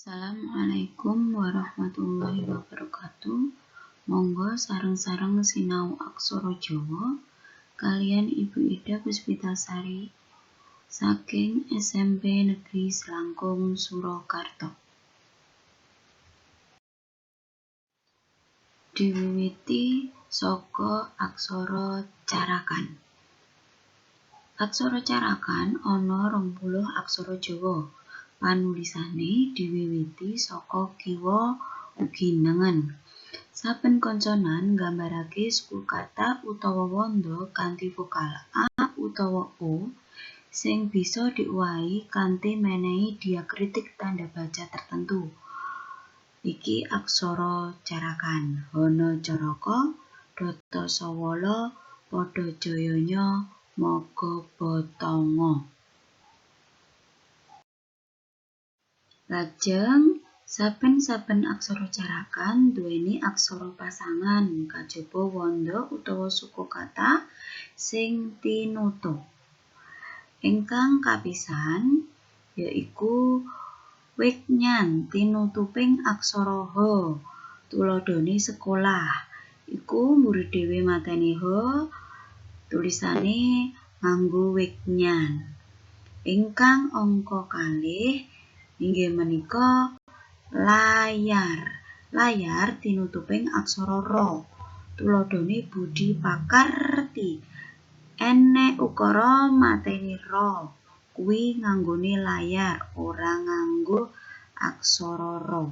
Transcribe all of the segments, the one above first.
Assalamualaikum warahmatullahi wabarakatuh. Monggo sareng-sareng sinau aksara Jawa kaliyan Ibu Ida Puspitasari saking SMP Negeri Selangkung Surakarta. Diwiwiti saka aksara carakan. Aksara carakan ana 20 aksara Jawa. Panulisane diwiwiti saka kiwa ugi nengen. Saben konsonan nggambarake suku kata utawa wanda kanthi vokal a utawa o sing bisa diowahi kanthi menehi diakritik tanda baca tertentu. Iki aksara carakan. Hana Caraka, Data Sawala, Pada Jayanya, Maga Batanga. Lajeng, saben-saben aksara carakan nduweni aksara pasangan kajaba wanda utawa suku kata sing tinutup. Ingkang kapisan yaiku wignyan tinutuping aksara h, tuladhane sekolah. Iku mburi dhewe mateni h, tulisane nganggo wignyan. Ingkang angka kalih inggih menika layar. Layar tinutuping aksara ra. Tuladhane budi pakarti. Enek ukara mateni ra. Kuwi nganggone layar, ora nganggo aksara ra.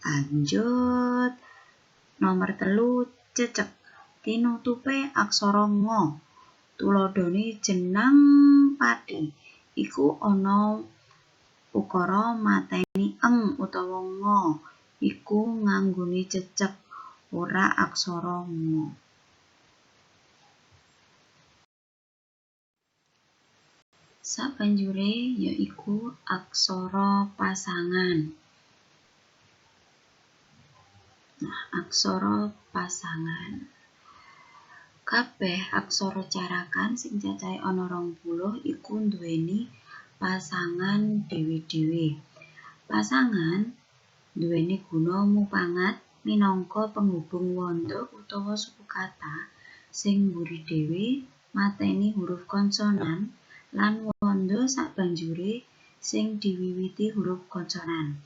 Lanjut nomor 3 cecek. Tinutupe aksara nga. Tuladhane jenang pati. Iku ana ukara mateni eng utawa nga, iku nganggone cecek, ora aksara nga. Sabanjure yaiku aksara pasangan. Nah, aksara pasangan. Kabeh aksara carakan sing cacahe ana 20 iku nduweni pasangan dhewe-dhewe. Pasangan nduweni guna mupangat minangka penghubung wanda utawa suku kata sing mburi dhewe mateni huruf konsonan lan wanda sabanjure sing diwiwiti huruf konsonan.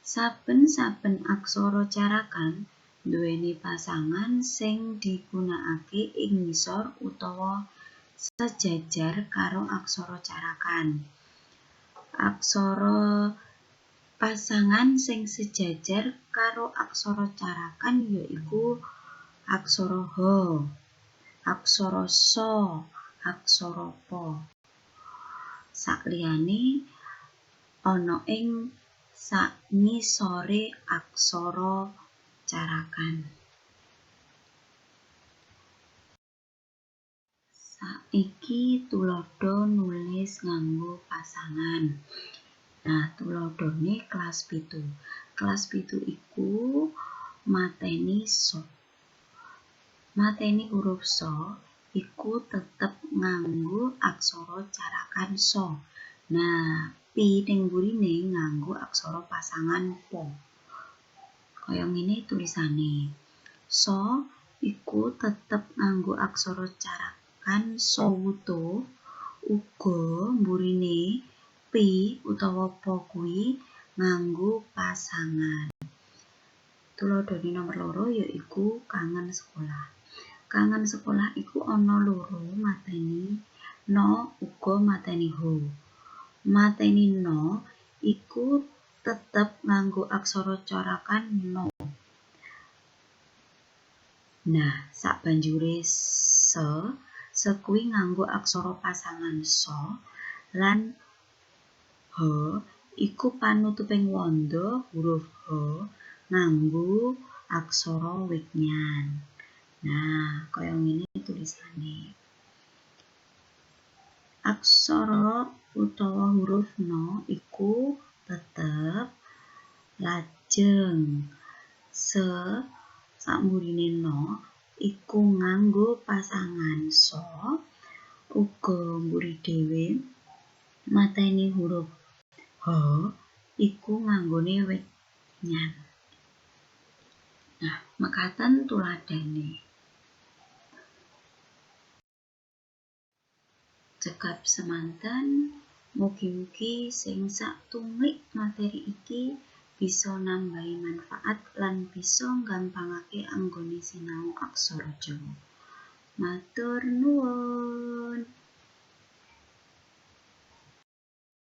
Saben-saben aksara carakan nduweni pasangan sing digunakake ing ngisor utawa sejajar karo aksara carakan. Aksara pasangan sing sejajar karo aksara carakan yaiku aksara h, aksara sa, aksara pa. Sakliyane ana ing sangisore aksara carakan. Saiki tuladha nulis nganggo pasangan. Nah, tuladhane kelas 7. Kelas 7 iku mateni sa. Mateni huruf sa iku tetep nganggo aksara carakan sa. Nah, pi ning mburine nganggo aksara pasangan pa. Kaya ngene tulisane. Sa iku tetep nganggo aksara carakan sa wuto, uga mburine pi utawa pa kuwi nganggo pasangan. Tuladhane nomor 2 yaiku kangen sekolah. Kangen sekolah iku ana loro mateni no uga mateni ho. Mateni no iku tetep nganggo aksara carakan no. Nah, sabanjure se, se kuwi nganggo aksara pasangan sa lan h iku panutuping wanda huruf h nganggo aksara wignyan. Nah, kaya ngene tulisane. Aksara utawa huruf no iku tetep lajeng se sakmburine no iku nganggo pasangan sa, uga mburi dhewe mateni huruf h iku nganggone wit nyan. Nah, mekaten tuladhane. Cekap semanten, mugi-mugi sing sak tumlik materi iki bisa nambahi manfaat lan bisa nggampangake anggone sinau aksara Jawa. Matur nuwun.